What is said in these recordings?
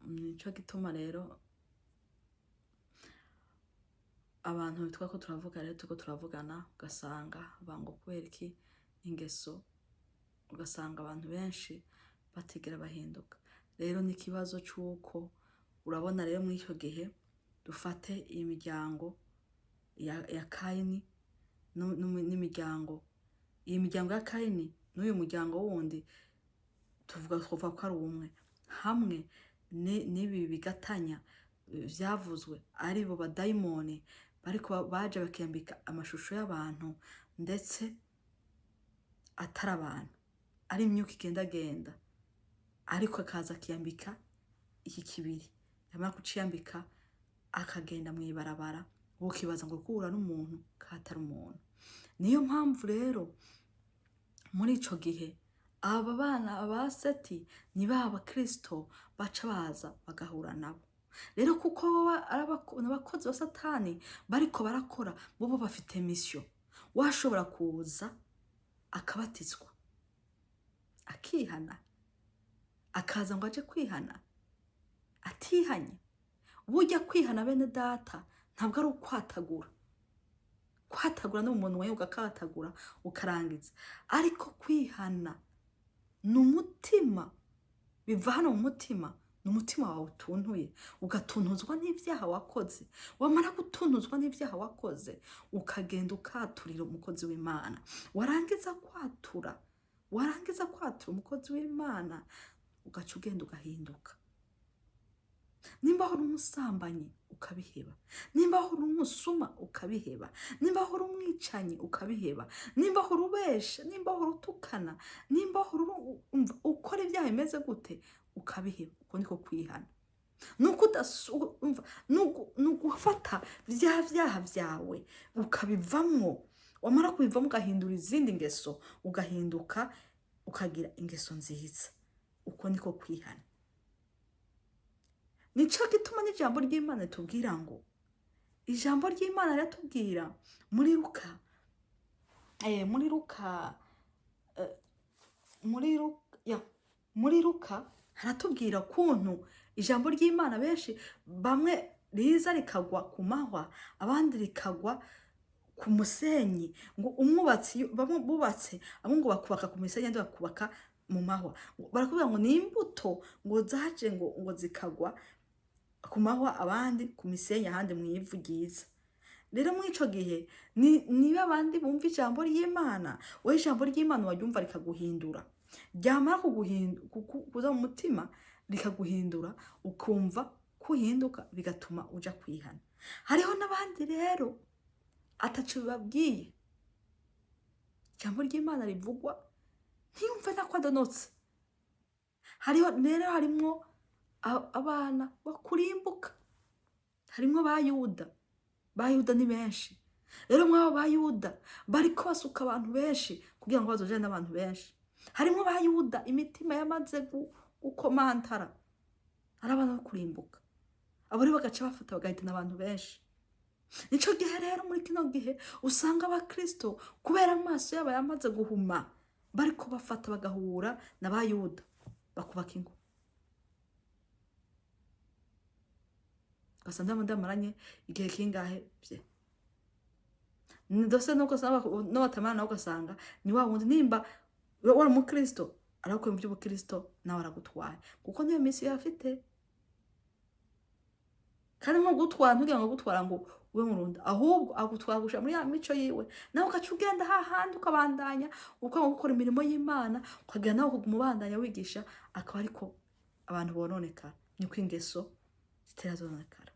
Nico gituma rero abantu bitwa ko turavuga rero, turiko turavugana, ugasanga bango kubera iki ingeso, ugasanga abantu benshi batigera bahinduka. Rero ni ikibazo c'uko urabona rero muri ico gihe dufate iyi miryango ya Kayini n'imiryango, iyi miryango ya Kayini n'uyu muryango wundi tuvuga, twovuga ko ari umwe hamwe n'ibi bigatanya vyavuzwe, ari bo badayimoni bariko baje bakiyambika amashusho y'abantu, ndetse atari abantu, ari imyuka igendagenda, ariko akaza akiyambika iki kibiri, yamara kuciyambika akagenda mw'ibarabara, wokibaza ngo guhura n'umuntu katari umuntu. Niyo mpamvu rero muri ico gihe aba bana ba Seti ni ba bakristo baca baza bagahura nabo rero, kuko baba ari abakozi ba Satani bariko barakora, bobo bafite mission. Washobora kuza akabatizwa, akihana, akaza ngo aje kwihana atihanye. Burya kwihana, bene data, ntabwo ari ukwatagura. Kwatagura ni umuntu wawe ugakatagura ukarangiza, ariko kwihana ni umutima, biva hano mu mutima. Ni umutima wawe utuntuye, ugatuntuzwa n'ibyaha wakoze. Wamara gutuntuzwa n'ibyaha wakoze, ukagenda ukaturira umukozi w'Imana. Warangiza kwatura umukozi w'Imana, ugaca ugenda ugahinduka. Nimba uri umusambanyi, ukabiheba. Nimba uri umusuma, ukabiheba. Nimba uri umwicanyi, ukabiheba. Nimba uri ubesha, nimba uri utukana, nimba uri umva ukora ibyaha bimeze gute, ukabiheba. Uko niko kwihana. Nuko umva, ni ugufata bya byaha byawe ukabivamwo. Wamara kubivamo, ugahindura izindi ngeso, ugahinduka, ukagira ingeso nziza. Uko niko kwihana. Nico gituma n'ijambo ry'Imana ritubwira ngo, ijambo ry'Imana riratubwira muri Luka, muri Luka, muri Luka, ya, muri Luka haratubwira kuntu ijambo ry'Imana benshi, bamwe riza rikagwa ku mahwa, abandi rikagwa ku musenyi. Ngo umwubatsi, bamwe bubatse, bamwe ngo bakubaka ku musenyi, abandi bakubaka mu mahwa. Barakubwira ngo ni imbuto ngo zaje ngo zikagwa ku mahwa, abandi ku misenyi, ahandi mu ivu ryiza. Rero muri ico gihe niba abandi bumva ijambo ry'Imana, wowe ijambo ry'Imana waryumva rikaguhindura, ryamara kuza mu mutima rikaguhindura, ukumva kuhinduka, bigatuma uja kwihana. Hariho n'abandi rero ataco bibabwiye, ijambo ry'Imana rivugwa ntiyumve nako adonotse. Hariho rero, harimwo abana bakurimbuka, harimwo ba Yuda. Ba Yuda ni benshi rero. Mw'abo ba Yuda bariko basuka abantu benshi kugira ngo bazojane n'abantu benshi, harimwo ba Yuda imitima yamaze gukomantara, ari abana bo kurimbuka. Abo rero bagaca bafata bagahitana abantu benshi. Nico gihe rero muri kino gihe usanga abakristo, kubera amaso yabo yamaze guhuma, bariko bafata bagahura na ba Yuda, bakubaka ingo, ugasanga ndamaranye igihe kingahe bye ndose, nuko usanga n'abatamara nawe, ugasanga ni wa wundi nimba wari umukristo arakora mu by'ubukristo, nawe aragutwaye, kuko niyo misi afite. Kandi nko gutwara, ntugira ngo gutwara ngo ube mu rundi, ahubwo agutwara gushira muri ya mico yiwe, nawe ugaca ugenda hahandi ukabandanya ukanga gukora imirimo y'Imana, ukagenda nawe ukaguma ubandanya wigisha, akaba ariko abantu bononekara. Niko ingeso zitera zononekara.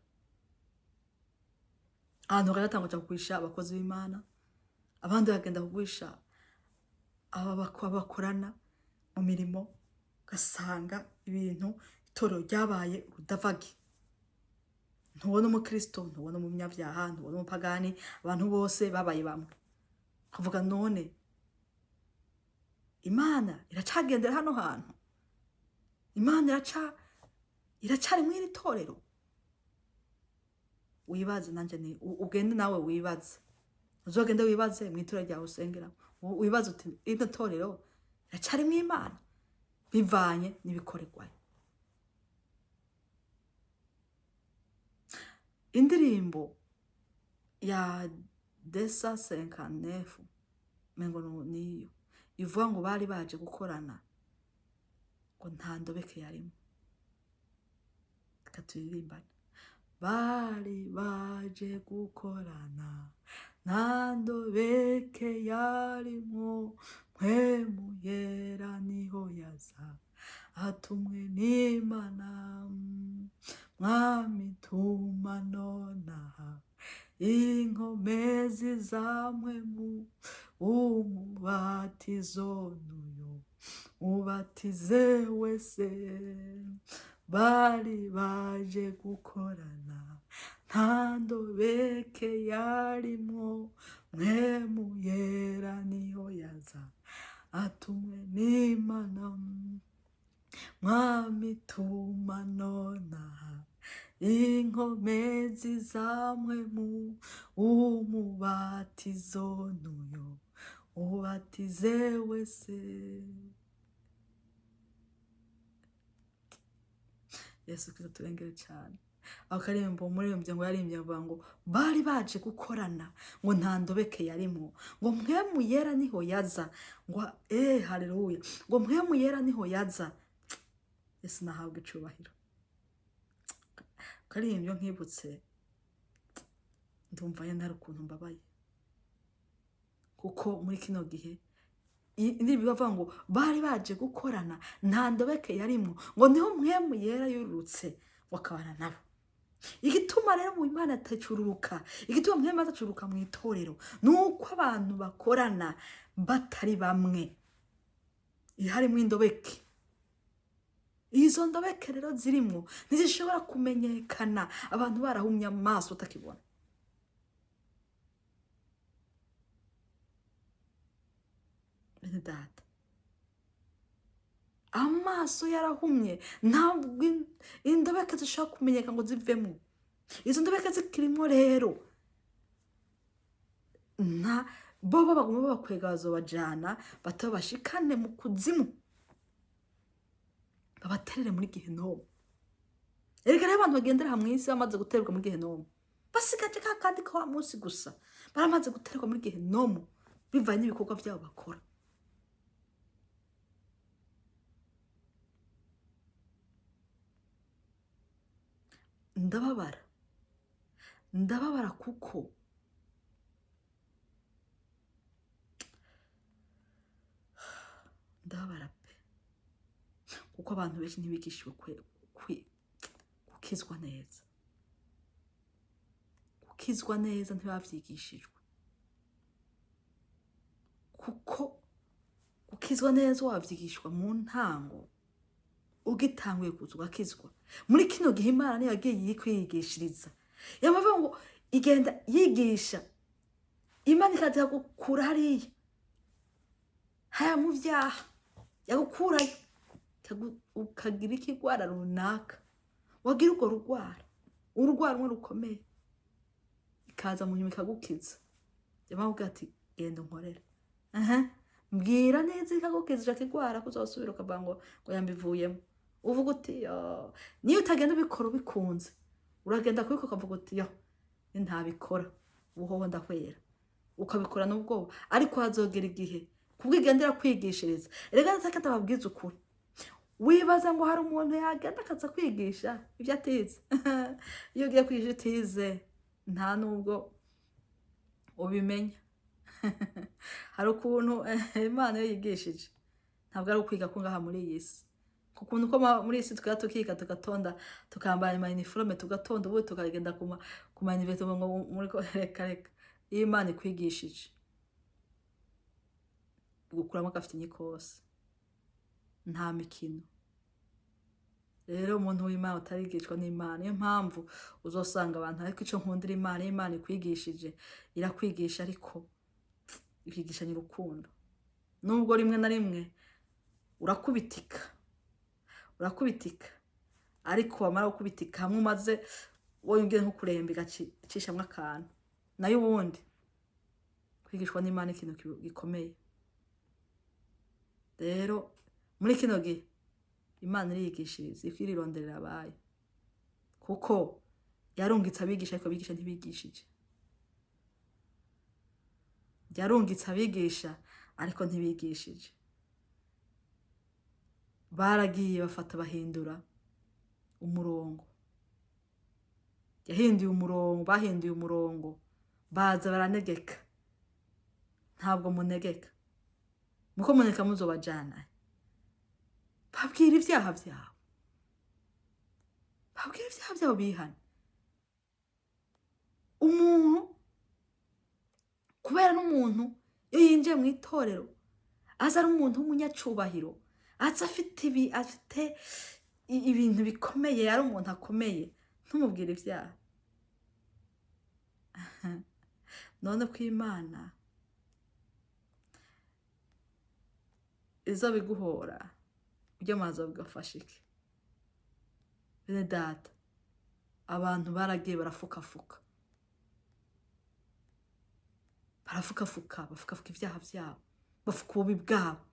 Abantu bagatanga kuja kugurisha abakozi b'Imana, abandi bagenda kugurisha aba bakorana mu mirimo, ugasanga ibintu itorero ryabaye urudavagi. Ntubona umukristo, ntubona umunyabyaha, ntubona umupagani, abantu bose babaye bamwe. Ukavuga: "None Imana iracagendera hano hantu? Imana iracari mw'iri torero?" Wibaze nanje ni ugende nawe wibaze, uzogende wibaze mw'itorero ryawe usengera, wibaze uti: "Ino torero iracarimwo Imana?" Bivanye n'ibikorerwayo. Indirimbo ya 259, mengo niyo ivuga ngo bari baje gukorana, ngo nta ndobeke yarimo. Reka turirimbane. Bari baje gukorana, nta ndobeke yarimo, Mpwemu Yera niho yaza atumwe n'Imana. Mwami, tuma nonaha inkomezi za Mpwemu, umubatizo n'uyu ubatize wese. Bari baje gukorana, nta ndobeke yarimwo, Mpwemu Yera niho yaza atumwe n'Imana. Mwami, tuma nonaha inkomezi za Mpwemu, umubatizo n'uyu ubatize wese. Yesu Kristo turengere cyane. Ako karirimbo umuririmbyi ngo yaririmbye avuga ngo bari baje gukorana, ngo nta ndobeke yarimo, ngo Mpwemu Yera niho yaza, ngo haleluya, ngo Mpwemu Yera niho yaza. Yesu nahabwa icubahiro. Karirimbo nkibutse ndumva yenda hari ukuntu mbabaye, kuko muri kino gihe indirimbo bavuga ngo bari baje gukorana, nta ndobeke yarimwo, ngo niho Mpwemu Yera yururutse ngo akabana nabo. Igituma rero mu Imana atacururuka, igituma Mpwemu atacururuka mu itorero, ni uko abantu bakorana batari bamwe, harimo indobeke. Izo ndobeke rero zirimwo ntizishobora kumenyekana abantu barahumye amaso utakibona. Bene data, amaso yarahumye, ntabwo indobeke zishobora kumenyeka ngo zivemo. Izo ndobeke zikirimo rero, nta bo baguma babakwega, bazobajana batabashikane mu kuzimu, babaterere muri gehinomu. Erega rero abantu bagendera hamwe isi bamaze guterwa muri gehinomu, basigaje ka kandi ka wa munsi gusa, baramaze guterwa muri gehinomu bivanye n'ibikorwa byabo bakora. Ndababara, ndababara kuko ndababara pe, kuko abantu benshi ntibigishijwe gukizwa neza. Gukizwa neza ntibavyigishijwe, kuko gukizwa neza wavyigishwa mu ntango, ugitanguye kuza ugakizwa. Muri kino gihe Imana niyo yagiye kwiyigishiriza, yamavuga ngo igenda yigisha, Imana ikaza gukura hariya haya mu vyaha, yagukurayo ukagira ikigwara runaka, wagira urwo rugwara, urugwara rumwe rukomeye, ikaza mu nyuma ikagukiza. Yamavuga ati genda unkorere, aha mbwira neza, ikagukiza ico kigwara, kuzosubira ukavuga ngo yambivuyemo. Uvuga uti yo, niyo utagenda ubikora ubikunze, uragenda kubikora ukavuga uti yo ntabikora ubuhoho ndahwera, ukabikora n'ubwoba. Ariko hazogera igihe kubwigendera kwigishiriza. Rega ndetse atababwiza ukuri, wibaza ngo hari umuntu yagenda akaza kwigisha ibyo atize? Iyo ugiye kwigisha utize nta nubwo ubimenya. Hari ukuntu Imana iyo yigishije ntabwo ari ukwiga ko ngaha muri iyi si, ukuntu ko muri iyi si tukaba tukiga tugatonda, tukambara ama uniforme tugatonda, ubu tukagenda ku ma université ngo muri ko reka reka. Iyo Imana ikwigishije gukuramo agafite inyikose, nta mikino. Rero umuntu w'Imana utarigishwa n'Imana, niyo mpamvu uzosanga abantu, ariko ico nkundira Imana, iyo Imana ikwigishije irakwigisha, ariko ikigishanya urukundo, nubwo rimwe na rimwe urakubitika, urakubitika, ariko wamara gukubitika hamwe umaze wowe ugiye nko kuremba igacishamwo akantu. Nayo ubundi kwigishwa n'Imana ikintu gikomeye. Rero muri kino gihe Imana irigishiriza, irironderera abayo, kuko Yarungitse abigisha, ariko abigisha ntibigishije. Yarungitse abigisha, ariko ntibigishije. Baragiye bafata bahindura umurongo. Yahinduye umurongo, bahinduye umurongo, baza baranegeka. Ntabwo munegeka, muko muneka muzobajana. Babwira ibyaha byabo, babwira ibyaha byabo bihana. Umuntu kubera n'umuntu iyo yinjiye mu itorero aza ari umuntu w'umunyacubahiro, aza afite ibi, afite ibintu bikomeye, ari umuntu akomeye, ntumubwire ibyaha. None ko Imana iza biguhora ujya amazi bigafasha iki? Bene data, abantu baragiye barafukafuka, barafukafuka, bafukafuka ibyaha byabo, bafuka ububi bwabo.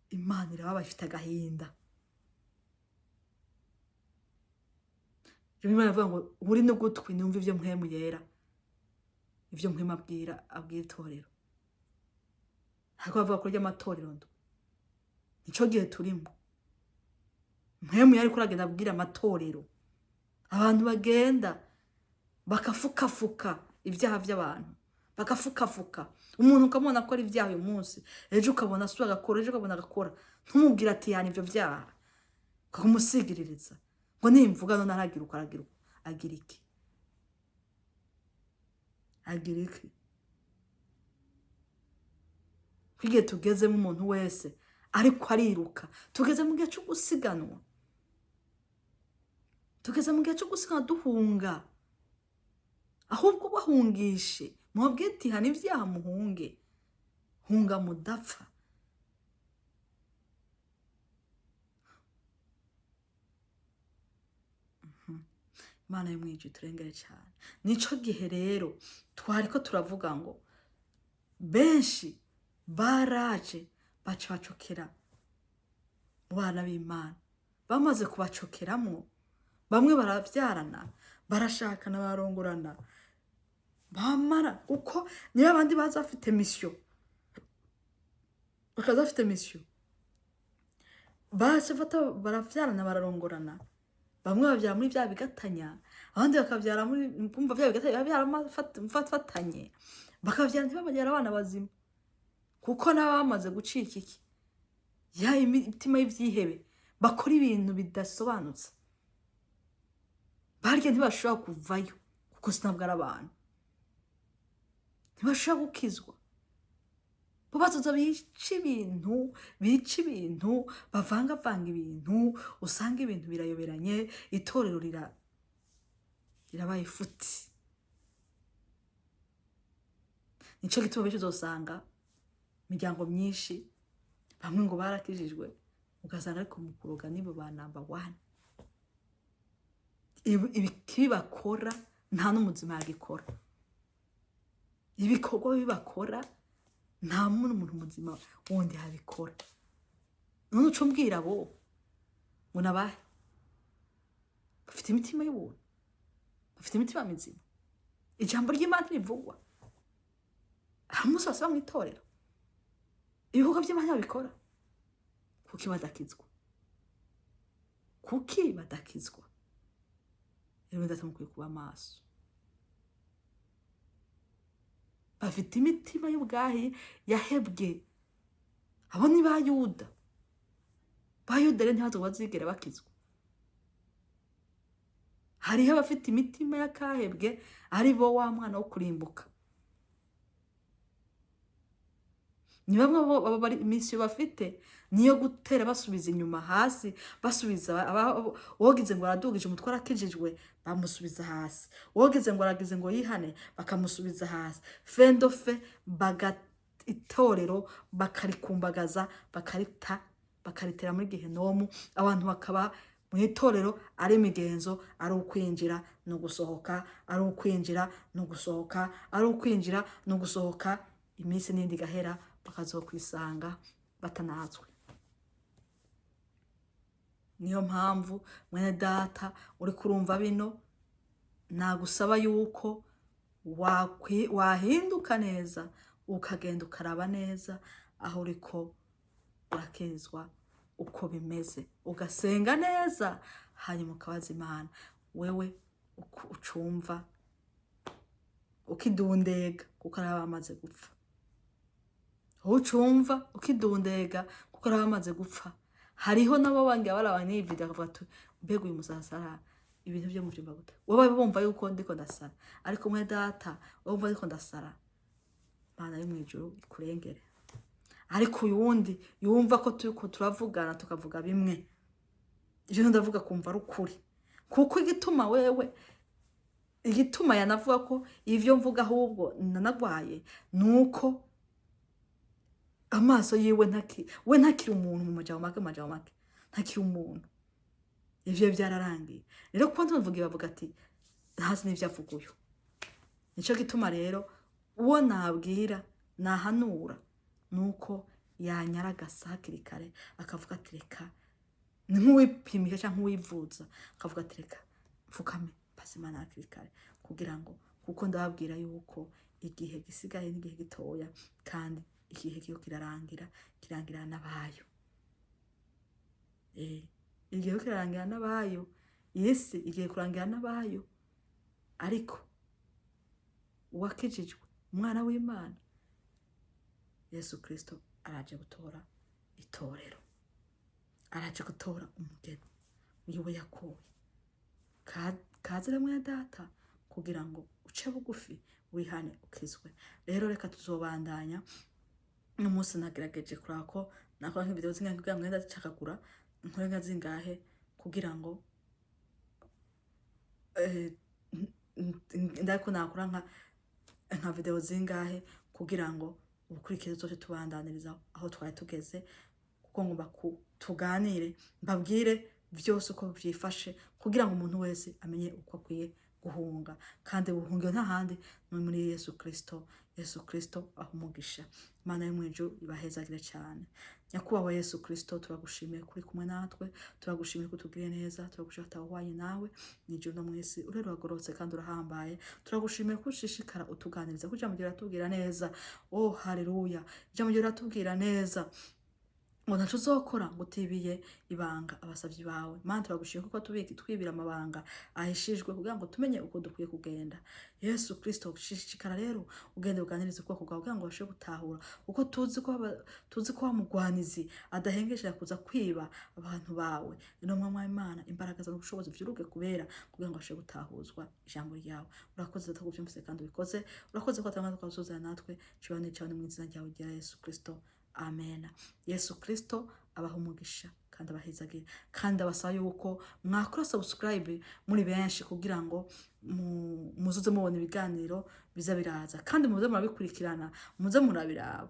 Imana irababa ifite agahinda. Imana ivuga ngo uri n'ugutwi numva ibyo mpwemu yera, ibyo mpwemu abwira itorero. Ariko bavuga ko ry'amatorero ndo nico gihe turimo. Mpwemu yari kuragenda abwira amatorero, abantu bagenda bakafukafuka ibyaha by'abantu, bakafukafuka umuntu ukamubona akora ibyaha uyu munsi, ejo ukabona asubira agakora, ejo ukabona agakora, ntumubwire ati yana ibyo byaha, ukakumusigiririza ngo nimvuga none aragiruka, aragiruka, agira iki? Agira iki? Kwigihe tugezemo umuntu wese ariko ariruka, tugeze mu gihe cyo gusiganwa, tugeze mu gihe cyo gusiganwa duhunga. Ahubwo bahungishe, mubabwire ati hana ibyaha muhunge, hunga mudapfa. Imana yo mwijuru turengere cyane. Nico gihe rero twariko turavuga ngo benshi baraje baca bacokera mu bana b'Imana. Bamaze kubacokeramwo, bamwe baravyarana, barashakana, barongorana, bamara uko niba abandi baza bafite mission, bakaza bafite mission, baca bafata baravyarana, bararongorana. Bamwe bavyara muri vya bigatanya, abandi bakavyara muri kumva vya bigatanya byarafatanye, bakavyara ntibababyara abana bazima, kuko n'abamaze gucika iki ya imitima y'ivyihebe, bakora ibintu bidasobanutse, barya ntibashobora kuvayo kuko sinabwo ari abantu, ntibashobora gukizwa. Bo bazoza bica ibintu, bica ibintu, bavangavanga ibintu, usanga ibintu birayoberanye, itorero rirabaye ifuti. Nico gituma benshi uzosanga imiryango myinshi bamwe ngo barakijijwe, ugasanga ariko mu kuroga nibo ba number 1. Ibi bakora nta n'umuzima yagikora, ibikorwa bibi bakora nta muntu muzima wundi yabikora. None uca umbwira abo ngo nabahe bafite imitima y'ubuntu, bafite imitima mizima, ijambo ry'Imana rivugwa hari umunsi bose mu itorero, ibikorwa by'Imana babikora. Kuki badakizwa? Kuki badakizwa? Rero ndatamukwiye kuba maso. Bafite imitima y'ubwahi yahebwe. Abo ni ba Yuda. Ba Yuda rero ntibazo bazigera bakizwa. Hariho abafite imitima y'akahebwe ari bo wa mwana wo kurimbuka. Ni bamwe bo bari misiyo bafite niyo gutera basubiza inyuma hasi, basubiza wogize ngo aradugije umutwe arakijijwe bamusubiza hasi, wogize ngo aragize ngo yihane bakamusubiza hasi, fendo fe baga itorero bakarikumbagaza, bakarita, bakaritera muri gehenomu. Abantu bakaba mu itorero ari imigenzo, ari ukwinjira no gusohoka, ari ukwinjira no gusohoka, ari ukwinjira no gusohoka, iminsi n'indi igahera bakazokwisanga batanatswe. Niyo mpamvu mwene data uri kurumva bino, Nagusaba yuko wahinduka neza, ukagenda ukaraba neza aho uriko urakezwa uko bimeze, ugasenga neza, hanyuma ukabaza Imana wewe ucumva ukidundega, kuko ari abamaze gupfa. Ucumva ukidundega kuko ari abamaze gupfa. Hariho nabo bangira baraba n'iyi video bakavuga ati: "Mbega uyu musasara ibintu byo mu vyumba gute?" Wowe bumva yuko ndiko ndasara, ariko mwe data, wowe wumva ndiko ndasara, Mana yo mw'ijuru ikurengere. Ariko uyu wundi yumva ko turiko turavugana, tukavuga bimwe, ivyo ndavuga kumva ari ukuri, kuko igituma wewe, igituma yanavuga ko ivyo mvuga ahubwo nanagwaye, nuko amaso yiwe ntaki, we ntakiri umuntu. Mu majambo make ntakiri umuntu, ivyo byararangiye. Rero kuba ntuvuga, bavuga ati: "Ntazi n'ivyo avuga uyu." Nico gituma rero uwo nabwira, nahanura, nuko yanyaragasa hakiri kare, akavuga ati: "Reka." Ni nk'uwipimisha cyangwa nk'uwivuza, akavuga ati: "Reka mfukame mpase Imana hakiri kare," kugira ngo, kuko ndababwira yuko igihe gisigaye n'igihe gitoya, kandi igihe kiriko kirarangira, kirangira n'abayo. Igihe kiriko kirarangira n'abayo, isi igiye kurangira n'abayo. Ariko uwakijijwe, umwana w'Imana Yesu Kristo araje gutora itorero, araje gutora umugeni wiwe yakuye. Kazira mwene data, kugira ngo uce bugufi, wihane, ukizwe. Rero reka tuzobandanya n'umunsi. Nagerageje kuraba ko nakora nk'ivideo zingahe kugira ngo ngende ndacagagura, nkore nka zingahe kugira ngo ndako nakora nka video zingahe kugira ngo ubukurikire tuzoce tubandaniriza aho twari tugeze, kuko ngomba ku tuganire, mbabwire vyose uko vyifashe, kugira ngo umuntu wese amenye uko akwiye guhunga. Kandi ubuhungiro nta handi, ni muri Yesu Kristo. Yesu Kristo aha umugisha. Imana yo mw'ijuru ibahezagire cyane. Nyakubahwa Yesu Kristo, turagushimiye kuri kumwe natwe, turagushimiye ko utugiriye neza, turagushimiye ko atawuhwanye nawe mw'ijuru no mw'isi. Urera, uragororotse kandi urahambaye. Turagushimiye ko ushishikara utuganiriza, ko ijambo ryawe riratubwira neza. Oh haleluya! Ijambo ryawe riratubwira neza ngo ntaco uzokora ngo utibiye ibanga abasavyi bawe. Mana, turagushimiye kuko tubika twibira amabanga ahishijwe, kugira ngo tumenye uko dukwiye kugenda. Yesu Kristo, shishikara rero ugende uganirize ubwoko bwawe, kugira ngo babashe gutahura, kuko tuzi ko wa mugwanizi adahengesha kuza kwiba abantu bawe. Ino mwami Imana, imbaraga zawe n'ubushobozi vyuruke kubera, kugira ngo babashe gutahuzwa ijambo ryawe. Urakoze Data ko uvyumvise kandi ubikoze. Urakoze ko atanga twazuzana natwe. Cibane cyane mu izina ryawe rya Yesu Kristo, amen. Yesu Kristo abaha umugisha kandi abahezagire, kandi abasaba yuko mwakora subscribe muri benshi, kugira ngo muzuze mubona ibiganiro biza biraza, kandi muze murabikurikirana, muze murabiraba.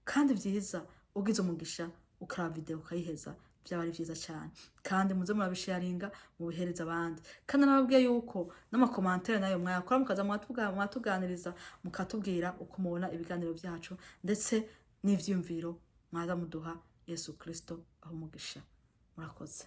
Kandi vyiza ugize umugisha ukaraba video ukayiheza, byaba ari vyiza cyane. Kandi muze murabisharinga, mubihereza abandi. Kandi nababwiye yuko n'amacommentaires nayo mwayakora, mukaza mwatuganiriza, mukatubwira uko mubona ibiganiro byacu, ndetse n'ivyiyumviro mwaza muduha. Yesu Kristo aho umugisha. Murakoze.